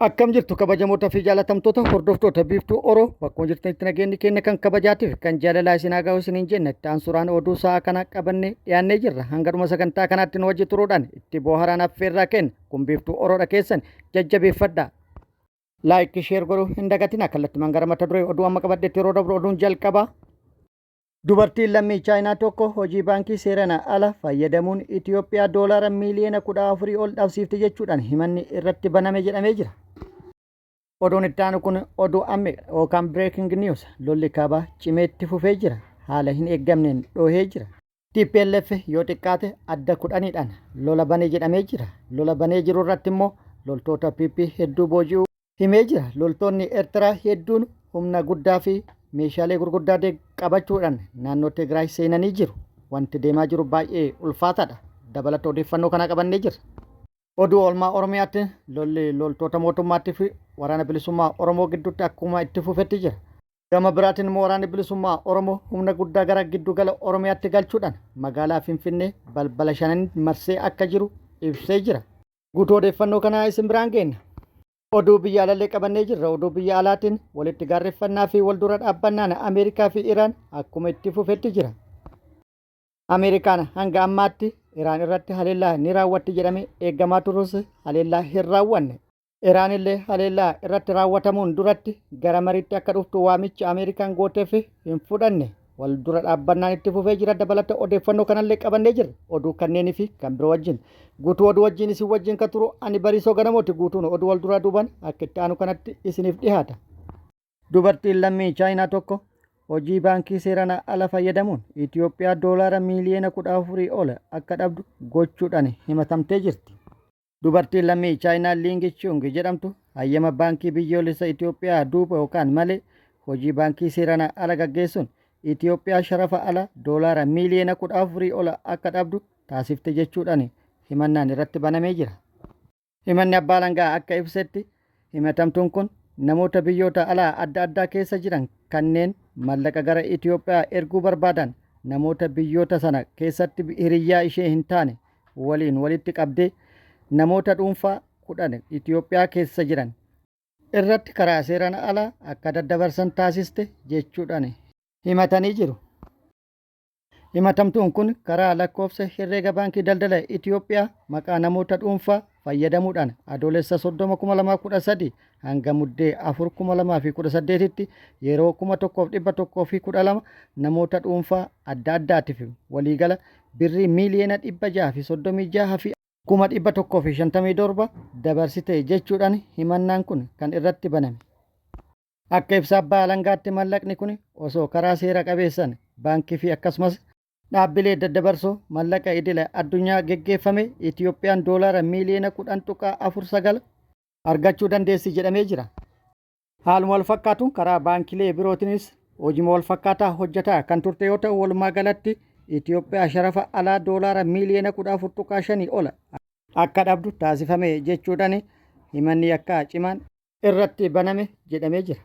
Akkam jirtu kabajamoota fi jaalatamtoota hordoftoota Biiftuu Oro, bakkuma jirtanitti nageenyi keenya kan kabajaatiif kan jaalalaa isin haa ga'u isiniin jenna. Itti aansuudhaan oduu sa'a kana qabannee dhiyaannee jirra. Hanga dhuma sagantaa kanaatti nu wajji turuudhaan itti booharaan affeerraa kenna. Kun Biiftuu Oroodha, keessan jajjabeeffadha. Like, share godhuu hin dagatina. Kallattimaan gara mata duree oduu amma qabadhetti yeroo dabru, oduun jalqaba. Dubartiin lammii Chaayinaa tokko hojii baankii seeraan ala fayyadamuun Itoophiyaa doolaara miiliyoona 14 ol dhabsiifte jechuudhaan himanni irratti baname jedhamee jira. Oduun itti aanu kun oduu amme yookaan breaking news. Lolli kaabaa cimee itti fufee jira. Haala hin eeggamneen dhoohee jira. TPLF yoo xiqqaate adda 10dhaan lola banee jedhamee jira. Lola banee jiru irratti immoo loltoota PP hedduu booji'uu himee jira. Loltoonni Eertiraa hedduun humna guddaa fi meeshaalee gurguddaa qabachuudhaan naannoo Tigraay seenanii jiru. Wanti deemaa jiru baay'ee ulfaataadha. Dabalata odeeffannoo kana qabannee jirra. Oduu oolmaa Oromiyaatti lolli loltoota mootummaattii fi Waraana Bilisummaa Oromoo gidduutti akkuma itti fufetti jira. Gama biraatiin immoo Waraanni Bilisummaa Oromoo humna guddaa gara giddugala Oromiyaatti galchuudhaan magaalaa Finfinnee balbala shanan marsee akka jiru ibsee jira. Guutuu odeeffannoo kanaa isin biraan geenna. Oduu biyya alallee qabannee jirra. Oduu biyya alaatiin walitti gaarreffannaa fi wal dura dhaabbannaan Ameerikaa fi Iraan akkuma itti fufetti jira. Ameerikaan hanga ammaatti Iraan irratti haleellaa ni raawwatti jedhamee eegamaa turus haleellaa hin raawwanne. Iraan illee haleellaa irratti raawwatamuun duratti gara mariitti akka dhuftu waamicha Ameerikaan gooteef hin fudhanne. Wal dura dhaabbannaan itti fufee jira. Dabalata odeeffannoo kanallee qabannee jirra. Oduu kanneenii fi kan biroo wajjin. Guutuu oduu wajjin isin wajjin kan turu ani Bariisoo Ganamooti. Guutuun oduu wal duraa duubaan akka itti aanu kanatti isiniif dhihaata. Dubartiin lammii Chaayinaa tokko hojii baankii seeraan ala fayyadamuun Itoophiyaa doolaara miiliyoona 14 ol akka dhabdu gochuudhaan himatamtee jirti. Dubartiin lammii Chaayinaa Liingi Chung jedhamtu hayyama Baankii Biyyoolessa Itoophiyaa duuba yookaan malee hojii baankii seeraan ala gaggeessuun Itoophiyaa sharafa ala doolaara miiliyoona 14 ol akka dhabdu taasifte jechuudhaan himannaan irratti banamee jira. Himanni abbaa alangaa akka ibsetti, himatamtuun kun namoota biyyoota alaa adda addaa keessa jiran kanneen mallaqa gara Itoophiyaa erguu barbaadan namoota biyyoota sana keessatti hiriyyaa ishee hin taane waliin walitti qabdee namoota dhuunfaa 10 Itoophiyaa keessa jiran irratti karaa seeraan alaa akka daddabarsan taasiste jechuudhaan himatanii jiru. Himatamtuun kun karaa lakkoofsa herreega Baankii Daldala Itoophiyaa maqaa namoota dhuunfaa fayyadamuudhaan Adoolessa 30,2013 hanga Muddee 4,2018tti yeroo 1112 namoota dhuunfaa adda addaatiif waliigala birrii miiliyoona 636 fi 157,000 dabarsite jechuudhaan himannaan kun kan irratti baname. Akka ibsa abbaa alangaatti, mallaqni kun osoo karaa seera qabeessan baankii fi akkasumas dhaabbilee daddabarsoo mallaqa idila addunyaa geggeeffame Itoophiyaan doolaara miiliyoona 10.49 argachuu dandeessi jedhamee jira. Haaluma wal fakkaatuun karaa baankilee birootiinis hojima wal fakkaataa hojjetaa kan turte yoo ta'u, walumaa galatti Itoophiyaa sharafa alaa doolaara miiliyoona 14.5 ol akka dhabdu taasifame jechuudhaan himanni yakkaa cimaan irratti baname jedhamee jira.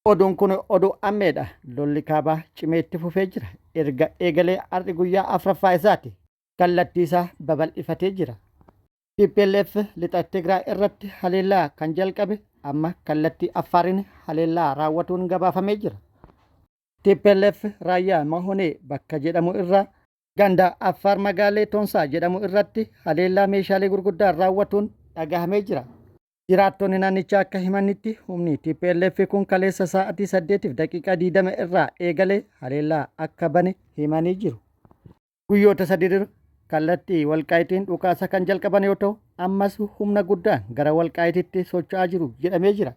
Oduun kun oduu ammeedha. Lolli kaabaa cimee itti fufee jira. Erga eegalee har'i guyyaa afraffaa isaati. Kallattii isaa babal'ifatee jira. TPLF lixa Tigraay irratti haleellaa kan jalqabe amma kallattii Affaariin haleellaa raawwatuun gabaafamee jira. TPLF raayyaa Mahonee bakka jedhamu irraa ganda Affaar magaalee Toonsaa jedhamu irratti haleellaa meeshaalee gurguddaa raawwatuun dhagahamee jira. Jiraattonni naannichaa akka himanitti, humni TPLF kun kaleessa sa'aatii 8:20 irraa eegalee haleellaa akka bane himanii jiru. Guyyoota 3 dura kallattii Walqaayitiin dhukaasa kan jalqaban yoo ta'u, ammas humna guddaan gara Walqaayititti socho'aa jiru jedhamee jira.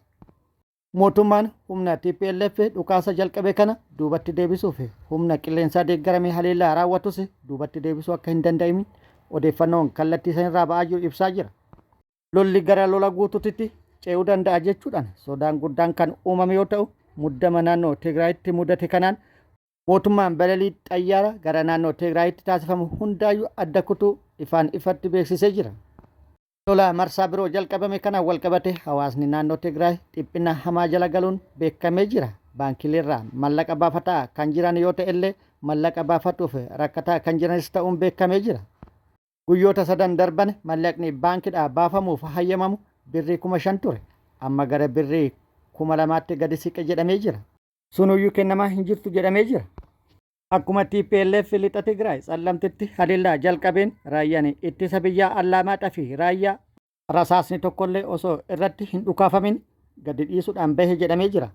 Mootummaan humna TPLF dhukaasa jalqabe kana duubatti deebisuuf humna qilleensaa deeggaramee haleellaa raawwatus duubatti deebisuu akka hin danda'imin odeeffannoon kallattii sanirraa ba'aa jiru ibsaa jira. Lolli gara lola guutuutitti ce'uu danda'a jechuudhaan sodaan guddaan kan uumame yoo ta'u, muddama naannoo Tigraayitti mudate kanaan mootummaan balalii xayyaara gara naannoo Tigraayitti taasifamu hundaayyuu adda kutuu ifaan ifatti beeksisee jira. Lola marsaa biroo jalqabame kanaan walqabate hawaasni naannoo Tigraay dhiphina hamaa jala galuun beekamee jira. Baankileerraa mallaqa baafataa kan jiran yoo ta'ellee mallaqa baafatuuf rakkataa kan jiranis ta'uun beekamee jira. Guyyoota sadan darban mallaqni baankidhaa baafamuuf hayyamamu birrii 5000 ture. Amma gara birrii 2000tti gadi siqe jedhamee jira. Sunuyyuu kennamaa hin jirtu jedhamee jira. Akkuma tplf Lixa Tigraay Tsallamtitti haleellaa jalqabeen raayyaan ittisa biyyaa Allaamaaxaa fi Raayyaa rasaasni tokkollee osoo irratti hin dhukaafamin gadi dhiisuudhaan bahe jedhamee jira.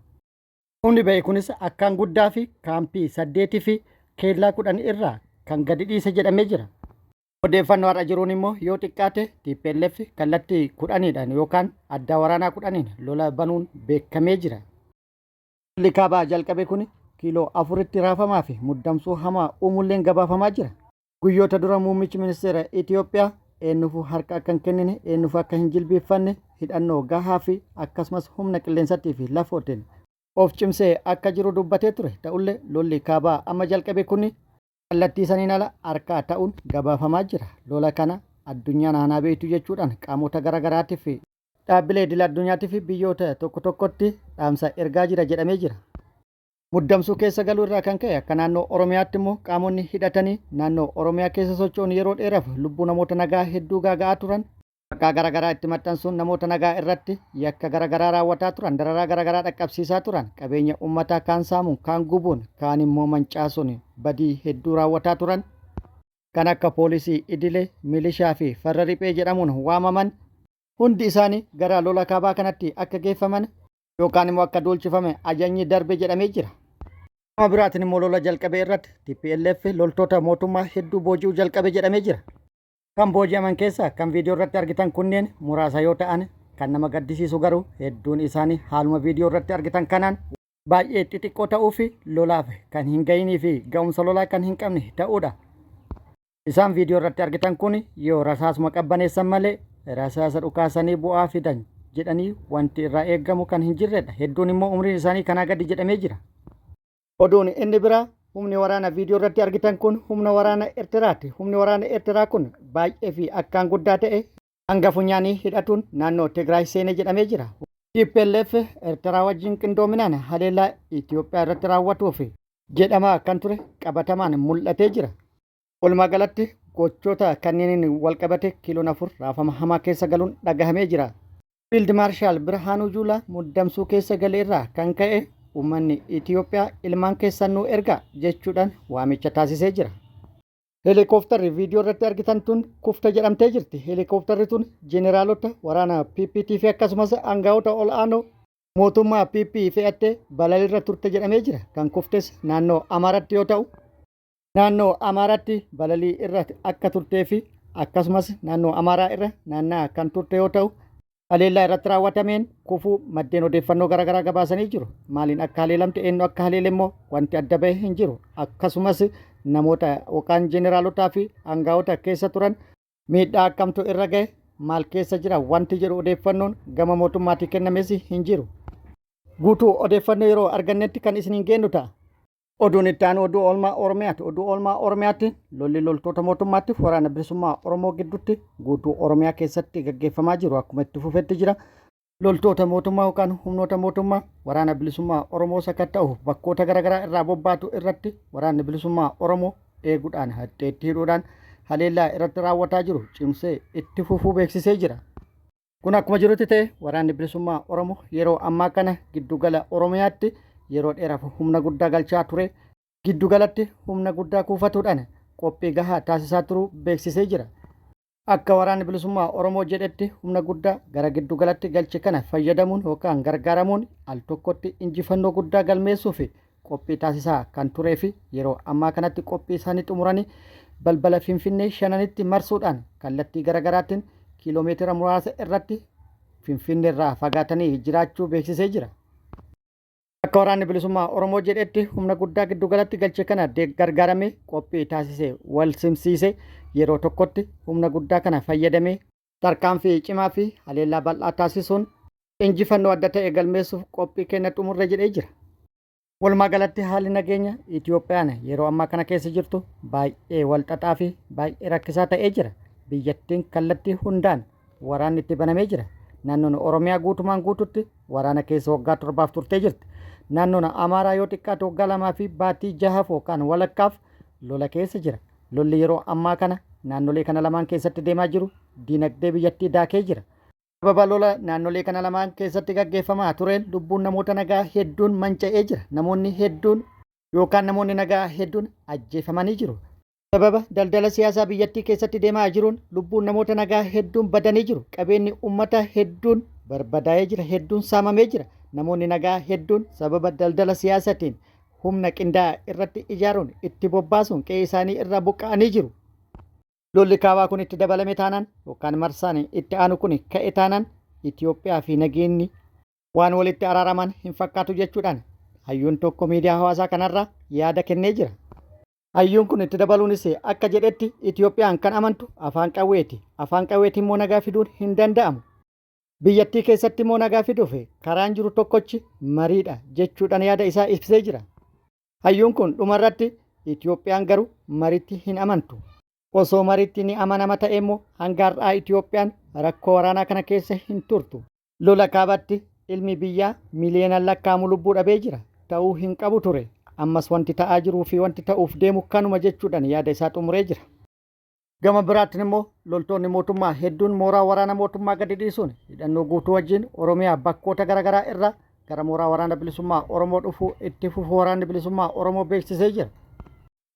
Humni bahe kunis akkaan guddaa fi kaampii 8 fi keellaa 10 irraa kan gadi dhiise jedhamee jira. Odeeffannoo har'a jiruun immoo yoo xiqqaate tplf kallattii 10dhaan yookaan addaa waraanaa 10n lola banuun beekamee jira. Lolli kaabaa jalqabe kun kiiloo afuritti raafamaa fi muddamsuu hamaa uumulleen gabaafamaa jira. Guyyoota dura muummichi ministeera Itiyoophiyaa eenyufuu harka akka hin kennine, eenyufuu akka hin jilbiiffanne, hidhannoo gahaa fi akkasumas humna qilleensattii fi lafootiin of cimsee akka jiru dubbatee ture. Ta'ullee lolli kaabaa amma jalqabe kun kallattii saniin ala harkaa ta'uun gabaafamaa jira. Lola kana addunyaan aanaa beektu jechuudhaan qaamota garaagaraatiif dhaabbilee idil addunyaatiif biyyoota tokko tokkotti dhaamsa ergaa jira jedhamee jira. Muddamsuu keessa galuu irraa kan ka'e akka naannoo Oromiyaatti immoo qaamonni hidhatanii naannoo Oromiyaa keessa socho'uun yeroo dheeraaf lubbuu namoota nagaa hedduu gaaga'aa turan, maqaa garaagaraa itti maxxansuun namoota nagaa irratti yakka garaagaraa raawwataa turan, dararaa garaagaraa dhaqqabsiisaa turan, qabeenya uummataa kaan saamuun, kaan gubuun, kaan immoo mancaasuun badii hedduu raawwataa turan, kan akka poolisii idilee, milishaa fi farra riphee jedhamuun waamaman hundi isaanii gara lola kaabaa kanatti akka geeffaman yookaan immoo akka duulchifame ajajni darbe jedhamee jira. Gama biraatiin immoo lola jalqabe irratti tplf loltoota mootummaa hedduu booji'uu jalqabe jedhamee jira. Kan booji'aman keessaa kan viidiyoo irratti argitan kunneen muraasa yoo ta'an kan nama gaddisiisu garuu hedduun isaanii haaluma viidiyoo irratti argitan kanaan baay'ee xixiqqoo ta'uu fi lolaaf kan hin gahinii fi ga'umsa lolaa kan hin qabne ta'uudha. Isaan viidiyoo irratti argitan kun yoo rasaasuma qabbaneessan malee rasaasa dhukaasanii bu'aa fidan jedhanii wanti irraa eegamu kan hin jirredha. Hedduun immoo umriin isaanii kanaa gadi jedhamee jira. Oduun inni biraa humni waraana viidiyoo irratti argitan kun humna waraana Ertiraati. Humni waraana Ertiraa kun baay'ee fi akkaan guddaa ta'e hanga funyaanii hidhatuun naannoo Tigraay seene jedhamee jira. Tplf Ertiraa wajjin qindoominaan haleellaa Itoophiyaa irratti raawwatuuf jedhamaa kan ture qabatamaan mul'atee jira. Walumaa galatti gochoota kanneeniin walqabate kiiloon 4 raafama hamaa keessa galuun dhagahamee jira. Fiild Maarshaal Birhaanuu Juulaa muddamsuu keessa gale irraa kan ka'e uummanni Itiyoophiyaa ilmaan keessan nuu ergaa jechuudhaan waamicha taasisee jira. Heelikooftarri viidiyoo irratti argitan tun kufte jedhamtee jirti. Heelikooftarri tun jeneraalota waraana PPT fi akkasumas aangawoota ol'aanoo mootummaa PP fe'attee balaliirra turte jedhamee jira. Kan kuftes naannoo Amaaratti yoo ta'u, Naannoo Amaaraatti balalii irra akka turtee fi akkasumas naannoo Amaaraa irra naanna'aa kan turte yoo ta'u, haleellaa irratti raawwatameen kufuu maddeen odeeffannoo garaagaraa gabaasanii jiru. Maaliin akka haleelamte eenyu akka haleele immoo wanti adda bahe hin jiru. Akkasumas namoota yookaan jeneralotaa fi aangaa'ota keessa turan miidhaa akkamtu irra gahe maal keessa jira wanti jedhu odeeffannoon gama mootummaatii kennames hin jiru. Guutuu odeeffannoo yeroo argannetti kan isiniin geennu ta'a. Oduun itti aanu oduu oolmaa Oromiyaati. Oduu oolmaa Oromiyaatti lolli loltoota mootummaatti waraana bilisummaa Oromoo gidduutti guutuu Oromiyaa keessatti gaggeeffamaa jiru akkuma itti fufetti jira. Loltoota mootummaa yookaan humnoota mootummaa waraana bilisummaa Oromoo sakatta'uuf bakkoota garaagaraa irraa bobbaatu irratti waraanni bilisummaa Oromoo eeguudhaan haxxeetti hidhuudhaan haleellaa irratti raawwataa jiru cimsee itti fufuu beeksisee jira. Kun akkuma jirutti ta'e waraanni bilisummaa Oromoo yeroo ammaa kana giddugala Oromiyaatti yeroo dheeraaf humna guddaa galchaa ture giddugalatti humna guddaa kuufatuudhaan qophii gahaa taasisaa turuu beeksisee jira. Akka waraanni bilisummaa Oromoo jedhetti humna guddaa gara giddugalatti galche kana fayyadamuun yookaan gargaaramuun al tokkotti injifannoo guddaa galmeessuuf qophii taasisaa kan turee fi yeroo ammaa kanatti qophii isaanii xumuranii balbala Finfinnee shananitti marsuudhaan kallattii garaagaraatiin kiiloomeetira muraasa irratti Finfinneerraa fagaatanii jiraachuu beeksisee jira. Akka waraanni bilisummaa Oromoo jedhetti humna guddaa giddugalatti galche kana gargaaramee qophii taasisee wal simsiisee yeroo tokkotti humna guddaa kana fayyadamee tarkaanfii cimaa fi haleellaa bal'aa taasisuun injifannoo adda ta'e galmeessuuf qophii keenya xumurre jedhee jira. Walumaa galatti haalli nageenya Itiyoophiyaan yeroo ammaa kana keessa jirtu baay'ee wal xaxaa fi baay'ee rakkisaa ta'ee jira. Biyyattiin kallattii hundaan waraanni itti banamee jira. Naannoon Oromiyaa guutumaan guututti waraana keessa waggaa torbaaf turtee jirti. Naannoon Amaaraa yoo xiqqaate waggaa lamaa fi baatii jahaaf yookaan walakkaaf lola keessa jira. Lolli yeroo ammaa kana naannolee kana lamaan keessatti deemaa jiru diinagdee biyyattii daakee jira. Sababa lola naannolee kana lamaan keessatti gaggeeffamaa tureen lubbuun namoota nagaa hedduun manca'ee jira. Namoonni hedduun yookaan namoonni nagaa hedduun ajjeefamanii jiru. Sababa daldala siyaasaa biyyattii keessatti deemaa jiruun lubbuun namoota nagaa hedduun badanii jiru. Qabeenyi uummata hedduun barbadaa'ee jira. Hedduun saamamee jira. Namoonni nagaa hedduun sababa daldala siyaasatiin humna qindaa'aa irratti ijaaruun itti bobbaasuun qe'ee isaanii irraa buqqa'anii jiru. Lolli kaabaa kun itti dabalame taanaan yookaan marsaan itti aanu kun ka'e taanaan Itoophiyaa fi nageenyi waan walitti araaraman hin fakkaatu jechuudhaan hayyuun tokko miidiyaa hawaasaa kanarraa yaada kennee jira. Hayyuun kun itti dabaluunis akka jedhetti Itoophiyaan kan amantu afaan qawweeti. Afaan qawweetiin immoo nagaa fiduun hin danda'amu. Biyyattii keessatti immoo nagaa fiduuf karaan jiru tokkochi mariidha jechuudhaan yaada isaa ibsee jira. Hayyuun kun dhumarratti Itoophiyaan garuu maritti hin amantu. Osoo maritti ni amanama ta'e immoo hanga har'aa Itoophiyaan rakkoo waraanaa kana keessa hin turtu. Lola kaabatti ilmi biyyaa miiliyoonaan lakkaa'amu lubbuu dhabee jira. Ta'uu hin qabu ture. Ammas wanti ta'aa jiruu fi wanti ta'uuf deemu kanuma jechuudhaan yaada isaa xumuree jira. Gama biraatiin immoo loltoonni mootummaa hedduun mooraa waraana mootummaa gadi dhiisuun hidhannoo guutuu wajjin Oromiyaa bakkoota garaagaraa irraa gara mooraa waraana bilisummaa Oromoo dhufuu itti fufuu waraanni bilisummaa Oromoo beeksisee jira.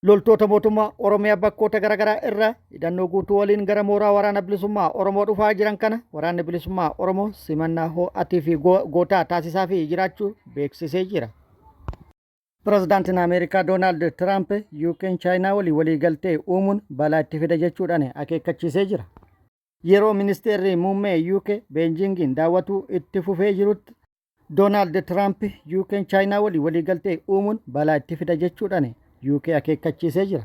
Loltoota mootummaa Oromiyaa bakkoota garaagaraa irraa hidhannoo guutuu waliin gara mooraa waraana bilisummaa Oromoo dhufaa jiran kana waraanni bilisummaa Oromoo simannaa ho'atii fi gootaa taasisaa fi jiraachuu beeksisee jira. Pirezidaantiin Ameerikaa Doonaald Tiraamp UK'n Chaayinaa waliin waliigaltee uumuun balaa itti fida jechuudhaan akeekkachiisee jira. Yeroo ministeerri muummee UK Beejingiin daawwatuu itti fufee jirutti Doonaald Tiraamp UK'n Chaayinaa waliin waliigaltee uumuun balaa itti fida jechuudhaan UK akeekkachiisee jira.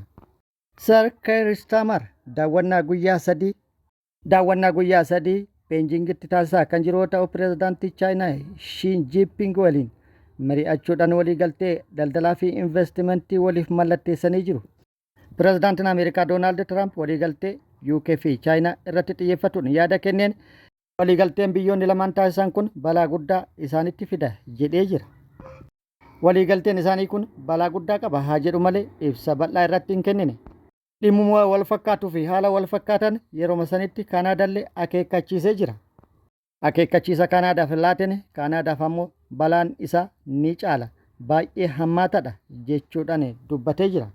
Sir Keir Starmer daawwannaa guyyaa 3 Beejingitti taasisaa kan jiru yoo ta'u, pirezidaantii Chaayinaa Shii Jinping waliin mari'achuudhaan waliigaltee daldalaa fi investimentii waliif mallatteessanii jiru. Pirezidaantiin Ameerikaa Doonaald Tiraamp waliigaltee UK fi Chaayinaa irratti xiyyeeffatuun yaada kenneen waliigalteen biyyoonni lamaan taasisan kun balaa guddaa isaanitti fida jedhee jira. Waliigalteen isaanii kun balaa guddaa qaba haa jedhu malee ibsa bal'aa irratti hin kennine. Dhimmuma wal fakkaatuu fi haala wal fakkaatan yeroo sanitti Kaanaadaallee akeekkachiisee jira. Akeekkachiisa Kaanaadaaf laateen Kaanaadaaf ammoo balaan isaa ni caala, baay'ee hammaataadha jechuudhaan dubbatee jira.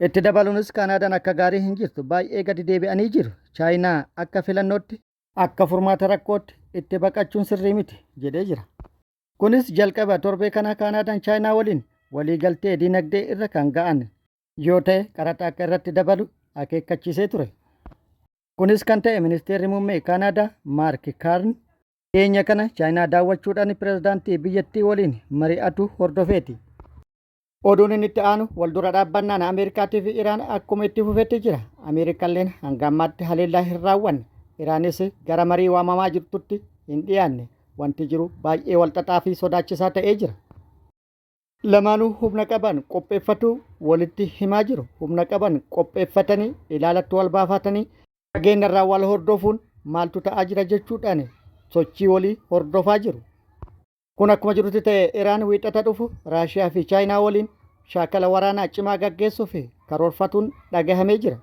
Itti dabaluunis Kaanaadaan akka gaarii hin jirtu, baay'ee gadi deebi'anii jiru. Chaayinaa akka filannootti, akka furmaata rakkootti itti baqachuun sirrii miti jedhee jira. Kunis jalqaba torbee kana Kaanaadaan Chaayinaa waliin waliigaltee dinagdee irra kan ga'an yoo ta'e qaraxa akka irratti dabalu akeekkachiisee ture. Kunis kan ta'e ministeerri muummee Kaanaadaa Maark Kaarn dhiyeenya kana Chaayinaa daawwachuudhaan pirezidaantii biyyattii waliin mari'atu hordofeeti. Oduun inni itti aanu wal dura dhaabbannaan Ameerikaatii fi Iraan akkuma itti fufetti jira. Ameerikalleen hanga ammaatti haleellaa hin raawwanne. Iraanis gara marii waamamaa jirtutti hin dhiyaanne. Wanti jiru baay'ee walxaxaa fi sodaachisaa ta'ee jira. Lamaanuu humna qaban qopheeffatu walitti himaa jiru. Humna qaban qopheeffatanii ilaalatti wal baafatanii fageenya irraa wal hordofuun maaltu ta'aa jira jechuudhaan sochii walii hordofaa jiru. Kun akkuma jirutti ta'e Iraan wiixata dhufu Raashiyaa fi Chaayinaa waliin shaakala waraanaa cimaa gaggeessuuf karoorfatuun dhagahamee jira.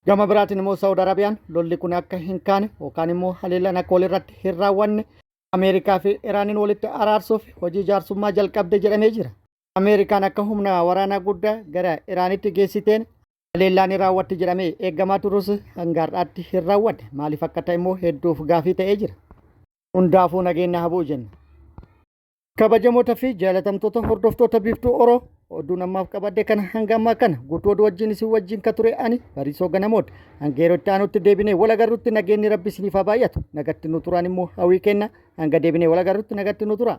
Gama biraatiin immoo Saawud Arabiyaan lolli kun akka hin kaane yookaan immoo haleellaan akka walirratti hin raawwanne Ameerikaa fi Iraaniin walitti araarsuuf hojii jaarsummaa jalqabde jedhamee jira. Ameerikaan akka humna waraanaa guddaa gara Iraanitti geessiteen haleellaan ni raawwatti jedhamee eegamaa turus hanga har'aatti hin raawwanne. Maaliif akka ta'e immoo hedduuf gaafii ta'ee jira. Hundaafuu nageenya haa bu'u jenna. Kabajamoota fi jaalatamtoota hordoftoota Biiftuu Oroo, oduun ammaaf qabadde kana hanga ammaa kana guutuu oduu wajjin isin wajjin ka ture ani Bariisoo Ganamoota. Hanga yeroo itti aanutti deebinee wal agarrutti nageenyi Rabbi isiniif haa baay'atu. Nagatti nu turaan immoo hawwii kenna. Hanga deebinee wal agarrutti nagatti nu tura.